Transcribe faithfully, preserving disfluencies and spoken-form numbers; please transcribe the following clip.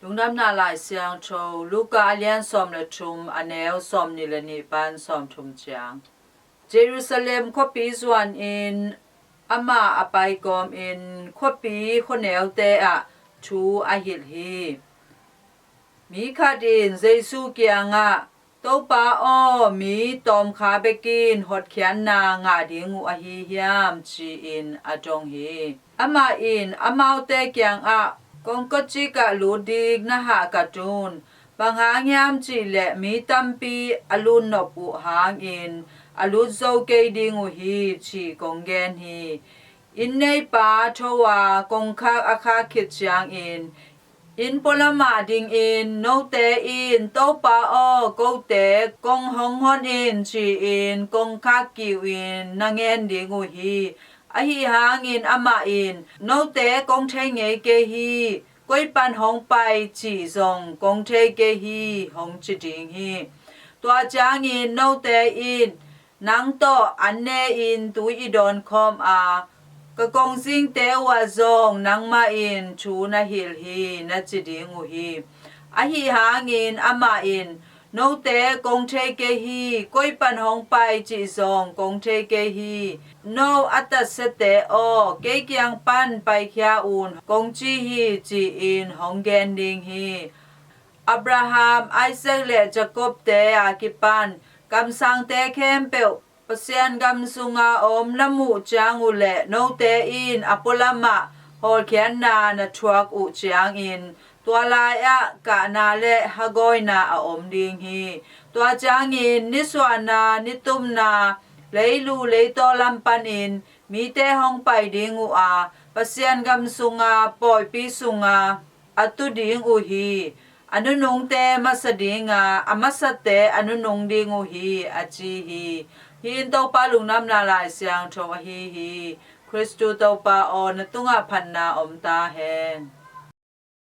Lungdamna Lai Siangtho, Luka a lian sawm le thum, a neu sawm nih le nih pan sawm thum ciang. Jerusalem khuapi zuanin amah a pai kawmin khuapi khuaneute ah thu a hilh hi. Mi khat in Jesu kiangah, "Topa aw, mi tawmkha bekin hotkhiatna ngah ding uh ahi hiam?" ci-in a dong hi. Amah in amaute kiangah, "Kong kawcik ah lut ding na hahkat un. Bang hang hiam cih leh mi tampi a lut nop uh hangin a lut zo kei ding uh hi, ci kong gen hi. Inn neipa tho a kongkhak a khak khit ciangin inn pualamah dingin note in, 'Topa aw, kote kong hong hon in,' ci-in kongkhak kiu in na ngen ding uh hi. Ahi hangin amah in, 'Note kong thei ngei kei hi, koi pan hong pai cih zong kong thei kei hi,' hong ci ding hi. Tua ciangin note in nang tawh an ne-in tui i dawnkhawm a, 'Ka kongzingte uhah zong nangmah in thu na hilh hi,' na ci ding uh hi. Ahi hangin amah in, 'Note kong thei kei hi, koi pan hong pai cih zong kong thei kei hi. No a tatsiate aw, kei kiang pan paikhia un,' kong ci hi,' ci-in hong gen ding hi. Abraham, Isaac le Jacob-te a kipan kamsangte khempeuh Pasian gam sunga om na muh ciang uhleh note in a pualamah hawlkhiatna na thuak uh ciangin tua lai-ah kahna le hagawina a om ding hi. Tua ciangin nisuahna, nitumna, leilu leitaw lam panin mite hong pai ding uh a, Pasian gam sunga pawipi sunga a tu ding uh hi. A nunungte masa dinga, a masate a nunung ding uh hi, a ci hi. Hih in Topa Lungdamna Lai Siangtho ahi hi. Khristu Topa aw, na tungah phatna om ta hen.